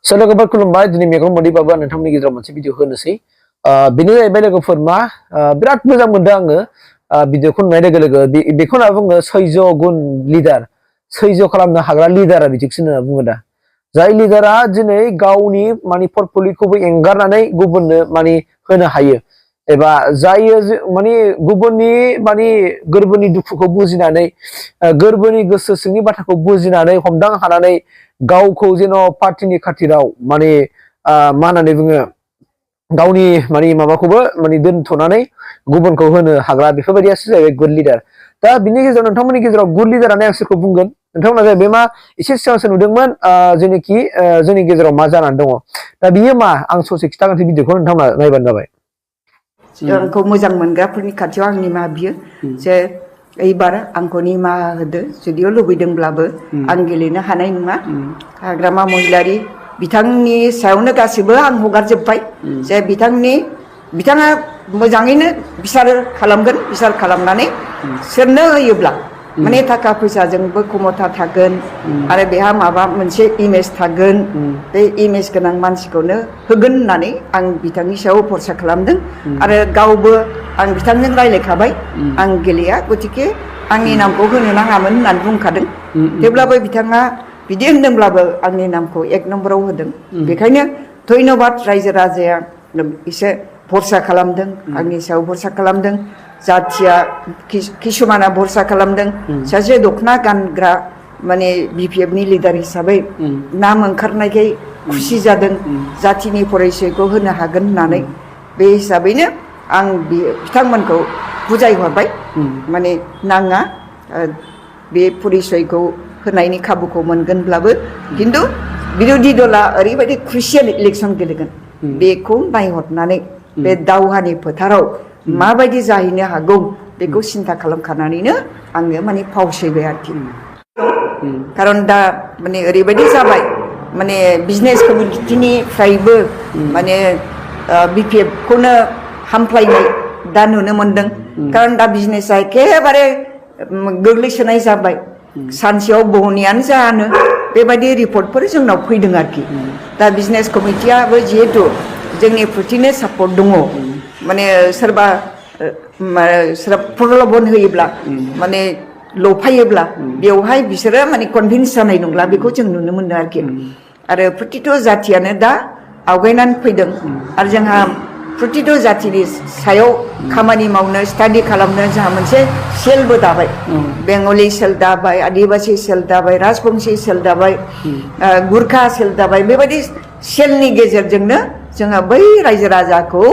Soalnya खुलुमबाय दिनै मेगन मोदैबाबो नोंथांमोननि गेजेराव मोनसे भिडिअ होनोसै बेनो जाहैबाय लोगोफोर मा बिराद मोजां मोनदों आङो भिडिअखौ नुनाय लोगो लोगो बेखौ होनना बुङो सैज' गुन लिडार सैज' खालामनो हाग्रा लिडारा बिदिसो होनना बुङो दा जाय लिडारा दिनै गावनि माने पर्टफलिय'खौबो एंगारनानै गुबुननो माने होनो हायो एबा जायो माने गुबुननि माने गोरबोनि दुखुखौ बुजिनानै गोरबोनि गोसो सिंनि बाथ्राखौ बुजिनानै हमदां हानानै गावखौ जेन' पार्टिनि खाथिराव माने मा होननानै बुङो गावनि माने माबाखौबो माने दोनथ'नानै गुबुनखौ होनो हाग्रा बेफोरबायदियासो जाहैबाय गुड लिडार दा बिनि गेजेराव नोंथांमोननि गेजेराव गुड लिडारानो आं सोरखौ बुंगोन नोंथांमोना जाहैबाय मा एसे सिगांसो नुदोंमोन जेनोखि जोंनि गेजेराव मा जानानै दङ दा बियो मा आं ससे खिथागोनसै भिडिअखौ नोंथांमोना नायबानो जाबाय आंखौ मोजां मोनग्राफोरनि खाथियाव आं निमाहा बियो जे एबार आंखौ निमाहा होदो जुदिअ लुबैदोंब्लाबो आं गेलेनो हानाय नङा हाग्रामा महिलारी बिथांनि सायावनो गासिबो आं हगारजोब्बाय जे बिथाङा मोजाङैनो बिसार खालामगोन बिसार खालामनानै सोरनो होयोब्ला माने थाखा फैसाजोंबो खमथा थागोन आरो बेहा माबा मोनसे इमेज थागोन बे इमेज गोनां मानसिखौनो होगोन होननानै आं बिथांनि सायाव भरसा खालामदों आरो गावबो आं बिथांजों रायलायखाबाय आं गेलेया गतिके आंनि नामखौ होनो नाङामोन होननानै बुंखादों थेवब्लाबो बिथाङा बिदि होनदोंब्लाबो आंनि नामखौ 1 नम्बराव होदों बेखायनो धन्यबाद रायजो राजाया एसे भरसा खालामदों आंनि सायाव भरसा खालामदों जाथिया किसुमाना भरसा खालामदों सासे दखना गानग्रा माने बिपिएफनि लिडार हिसाबै नाम ओंखारनायखाय खुसि जादों जाथिनि परिचयखौ होनो हागोन होननानै बे हिसाबैनो आं बिथांमोनखौ बुजायहरबाय माने नाङा बे परिचयखौ होनायनि खाबुखौ मोनगोनब्लाबो खिन्थु बिरोधी दला ओरैबायदि क्रुसियेल इलेक्सन गेलेगोन बेखौ नायहरनानै बे दावहानि फोथाराव माबायदि जाहैनो हागौ बेखौ सिन्था खालामखानानैनो आङो माने फावसयबाय आरोखि खारन दा माने ओरैबायदि जाबाय माने बिजनेस कमिउनिटिनिफ्रायबो माने बिपिएफ खौनो हामफ्लायनाय दा नुनो मोनदों खारन दा बिजनेसा एखेबारे गोग्लैसोनाय जाबाय सानसेयाव बहनियानो जानो बेबायदि रिपर्टफोर जोंनाव फैदों आरोखि दा बिजनेस कमिटियाबो जिहेतु जोंनि प्रतिनो सापर्ट दङ माने सोरबा प्रलबन होयोब्ला माने लफायोब्ला बेवहाय बिसोरो माने कनभिन्स जानाय नंला बेखौ जों नुनो मोनो आरोखि आरो प्रतिथ' जाथियानो दा आवगायनानै फैदों आरो जोंहा प्रतिथ' जातिनि सायाव खामानि मावनो स्टाडि खालामनो जोंहा मोनसे सेलबो दाबाय बेंगलि सेल दाबाय आदिबासि सेल दाबाय राजबंशी सेल दाबाय गुरखा सेल दाबाय बेबायदि सेलनि गेजेरजोंनो जोङो बै रायजो राजाखौ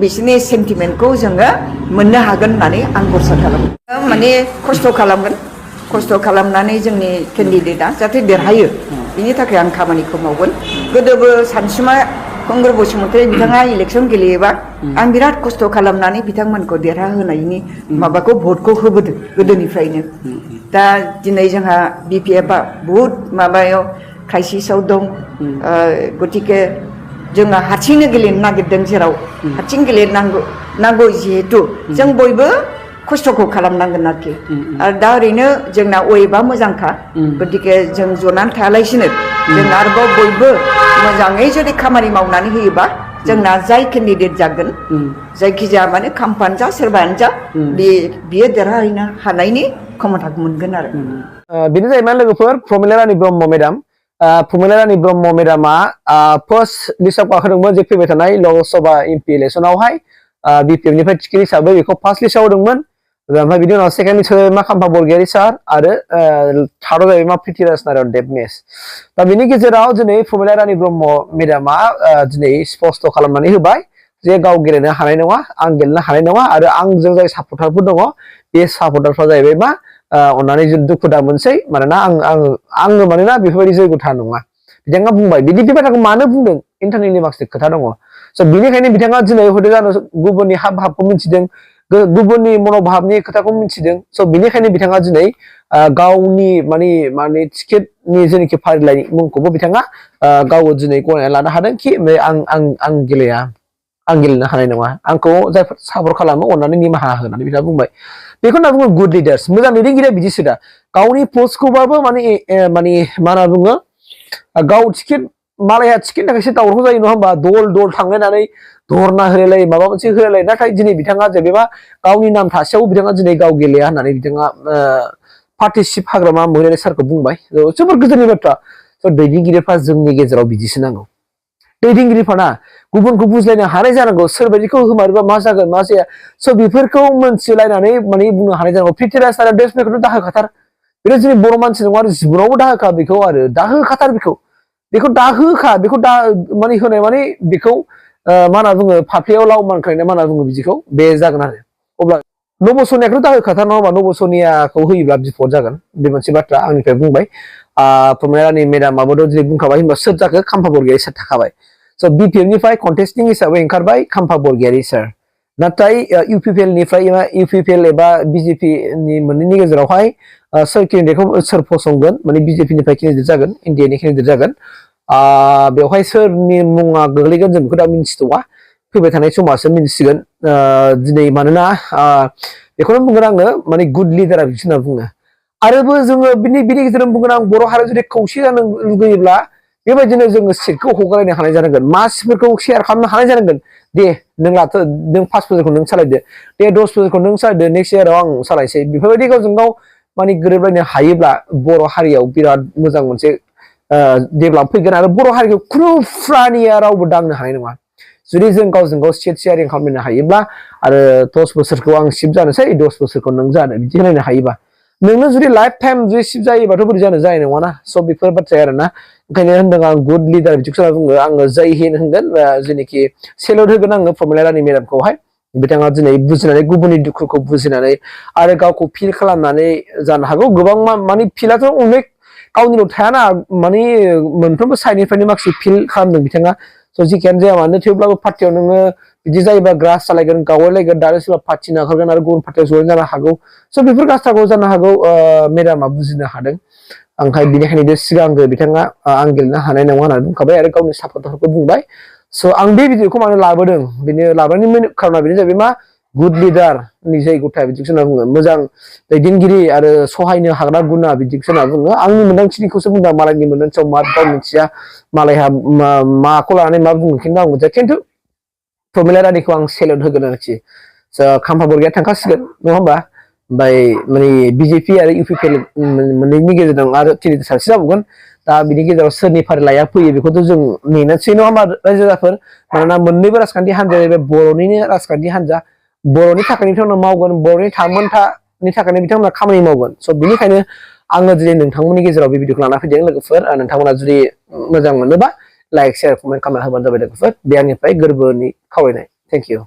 बिसोरनि सेन्टिमेन्टखौ जोङो मोननो हागोन होननानै आं भरसा खालामो माने खस्थ' खालामगोन खस्थ' खालामनानै जोंनि केन्डिडेटआ जाहाथे देरहायो बिनि थाखाय आं खामानिखौ मावगोन गोदोबो सानसुमा कंग्रेस बसुमतारी बिथाङा इलेक्सन गेलेयोबा आं बिराद खस्थ' खालामनानै बिथांमोनखौ देरहाहोनायनि माबाखौ भटखौ होबोदों गोदोनिफ्रायनो दा दिनै जोंहा बिपिएफआ बहुद माबायाव क्राइसिसआव दं गतिके जोङो हारसिंनो गेलेनो नागिरदों जेराव हारसिं गेलेनांगौ जिहेतु जों बयबो खस्थ'खौ खालामनांगोन आरोखि आरो दा ओरैनो जोंना वेबआ मोजांखा गतिके जों जनानै थायालासिनो जों आरोबाव बयबो मोजाङै जुदि खामानि मावनानै होयोबा जोंना जाय केन्डिडेट जागोन जायखिजाया माने खाम्फानो जा सोरबायानो जा बियो देरहाहैनो हानायनि क्षमताखौ मोनगोन आरो बेनो जाहैबाय लोगोफोर प्रमिला रानी ब्रह्म मेडाम प्रमिला रानी ब्रह्म मेडामा फार्स्ट लिस्टआव गाखोदोंमोन जे फैबाय थानाय लकसभा एमपि इलेक्सनावहाय बिपिएफनिफ्राय टिकेट हिसाबै बेखौ फार्स्ट लिस्टआव होदोंमोन ओमफ्राय बिनि उनाव सेकेन्ड लिस्टआव मा खाम्फा बरगयारी सार आरो थार्डआव जाहैबाय मा पृथ्वीराज नारायण देबनेस दा बिनि गेजेराव दिनै प्रमिला रानी ब्रह्म मेडामा दिनै स्पष्ट खालामनानै होबाय जे गाव गेलेनो हानाय नङा आं गेलेनो हानाय नङा आरो आंजों जाय सापर्टारफोर दङ बे सापर्टारफ्रा जाहैबाय मा अन्नानै दुखु दा मोनसै मानोना आङो मानोना बेफोरबायदि जयगथा नङा बिथाङा बुंबाय बिदि बाथ्राखौ मानो बुंदों इन्टारनेटनि माखासे खोथा दङ स' बिनिखायनो बिथाङा दिनै हयथ' जानो गुबुननि हाब भाबखौ मिथिदों गुबुननि मन'भाबनि खोथाखौ मिथिदों स' बिनिखायनो बिथाङा दिनै गावनि माने टिकेटनि जेनाखि फारिलाइ मुंखौबो बिथाङा गाव दिनै गनायना लानो हादों कि आं गेलेया आं गेलेनो हानाय नङा आंखौ जायफोर सापर्ट खालामो अन्नानै निमाहा होनानै बिथाङा बुंबाय बेखौ होनना बुङो गुड लिडार्स मोजां दैदेनगिरिया बिदिसो दा गावनि पस्टखौबाबो माने मा होनना बुङो गाव टिकेट मालाया टिकेटनि थाखायसो दावराव जायो नङा होमबा दल थांलायनानै धरना होलायलाय माबा मोनसे होलायलाय नाथाय दिनै बिथाङा जेनेबा गावनि नाम थासेयाव बिथाङा दिनै गाव गेलेया होननानै बिथाङा पार्टिसिप हाग्रामा महिलारि सारखौ बुंबाय जोबोर गोजोननि बाथ्रा दैदेनगिरिफ्रा जोंनि गेजेराव बिदिसो नांगौ दैदेनगिरिफोरा गुबुनखौ बुजिलायनो हानाय जानांगौ सोरबायदिखौ होमारोबा मा जागोन मा जाया स' बेफोरखौ मोनथिलायनानै माने बुंनो हानाय जानांगौ प्रिथिराज आरो बेस्वखौथ' दाहोखाथार बेनो जोंनि बर' मानसि नङा आरो जिबनावबो दाहोखा बेखौ आरो दाहोखाथार बेखौ दाहोखा बेखौ दा माने होनाय माने बेखौ मा होनना बुङो फाफ्लियाव लाव मानखायना मा होनना बुङो बिदिखौ बे जागोन आरो अब्ला नबसनियाखौथ' दाहोखाथार नङा होमबा नबसनियाखौ होयोब्ला बिपद जागोन बे मोनसे बाथ्रा आंनिफ्राय बुंबाय प्रमिला रानि मेडामाबोथ' दिनै बुंखाबाय होनबा सोर जाखो खाम्फा बरगयारि सार थाखाबाय स' बिपिएफनिफ्राय कन्टेस्टिं हिसाबै ओंखारबाय खाम्फा बरगयारि सार नाथाय इउपिपिएल एबा बिजेपिनि मोननैनि गेजेरावहाय सोर केन्डिडेटखौ सोर फसंगोन माने बिजेपिनिफ्राय केन्डिडेट जागोन इन्डियानि केन्डिडेट जागोन बेवहाय सोरनि मुङा गोग्लैगोन जों बेखौ दा मिन्थिथ'वा फैबाय थानाय समासो मिन्थिसिगोन दिनै मानोना बेखौनो बुंगोन आङो माने गुड लिडारा बिदि होनना बुङो आरोबो जोङो बिनि गेजेराव बुंगोन आं बर' हारिया जुदि खौसे जानो लुगैयोब्ला बेबायदिनो जोङो सिटखौ हगारनो हानाय जानांगोन मासिफोरखौ शेयार खालामनो हानाय जानांगोन दे नों लाथो नों 5 बोसोरखौ नों सालायदो दे 10 बोसोरखौ नों सालायदो नेक्स्ट इयाराव आं सालायसै बेफोरबायदि गावजों गाव माने गोरोबलायनो हायोब्ला बर' हारियाव बिराद मोजां मोनसे डेभेलप फैगोन आरो बर' हारिखौ खुनु प्रानिया रावबो दांनो हानाय नङा जुदि जों गावजों गाव सिट शेयारिं खालामनो हायोब्ला आरो 10 बोसोरखौ आं शिफ्ट जानोसै 10 बोसोरखौ नों जानो बिदि होलायनो हायोबा नोंनो जुदि लाइफ टाइम जुदि शिफ्ट जायोबाथ' बोरै जानो जानाय नङाना स' बेफोर बाथ्राया आरोना ओंखायनो होनदों आं गुड लिडार बिदिखौ बुङो आङो जय हिन्द होनगोन जेनोखि सेलुट होगोन आङो प्रमिला रानि मेडामखौहाय बिथाङा दिनै बुजिनानै गुबुननि दुखुखौ बुजिनानै आरो गावखौ फिल खालामनानै जानो हागौ गोबां माने फिलाथ' अनेक गावनिल' थायाना माने मोनफ्रोमबो साइडनिफ्रायनो माखासे फिल खालामदों बिथाङा स' जिखियानो जाया मानो थेवब्लाबो पार्टियाव नोङो बिदि जायोबा ग्रास सालायगोन गावलायगोन दानो सोरबा पार्टि नागारगोन आरो गुबुन पार्टियाव जयेन जानो हागौ स' बेफोर गाथ्राखौ जानो हागौ मेडामा बुजिनो हादों ओंखाय बिनिखायनो सिगांग्रो बिथाङा आं गेलेनो हानाय नङा होननानै बुंखाबाय आरो गावनि सापर्टारफोरखौ बुंबाय स' आं बे भिडिअखौ मानो लाबोदों बेनो लाबोनायनि खारना बेनो जाहैबाय मा गुड लिडारनि जय गथा बिदिखौ होनना बुङो मोजां दैदेनगिरि आरो सहायनो हाग्रा गुना बिदिखौ होनना बुङो आंनि मोन्दांथिनिखौसो बुंदों मालायनि मोन्दांथियाव मा गाव मिथिया मालायहा माखौ लानानै मा बुङो खिन्थु आं मिथिया खिन्थु प्रमिला रानिखौ आं सेलुट होगोन आरोखि खाम्फा बरगया थांखासिगोन नङा होमबा ओमफ्राय माने बिजेपि आरो इउपिपिएल मोननैनि गेजेरजों आरो केन्डिडेट सासे जाबावगोन दा बिनि गेजेराव सोरनि फारिलाइया फैयो बेखौथ' जों नेनोसै नङा होमबा रायजो राजाफोर मानोना मोननैबो राजखान्थि हान्जाया जाहैबाय बर'निनो राजखान्थि हान्जा बर'नि थाखायनो बिथांमोना मावगोन बर'नि थामोनथानि थाखायनो बिथांमोना खामानि मावगोन स' बिनिखायनो आङो दिनै नोंथांमोननि गेजेराव बे भिडिअखौ लाना फैदों लोगोफोर नोंथांमोना जुदि मोजां मोनोबा लाइक शेयार कमेन्ट खालामना होबानो जाबाय लोगोफोर बे आंनिफ्राय गोरबोनि खावलायनाय थेंक इउ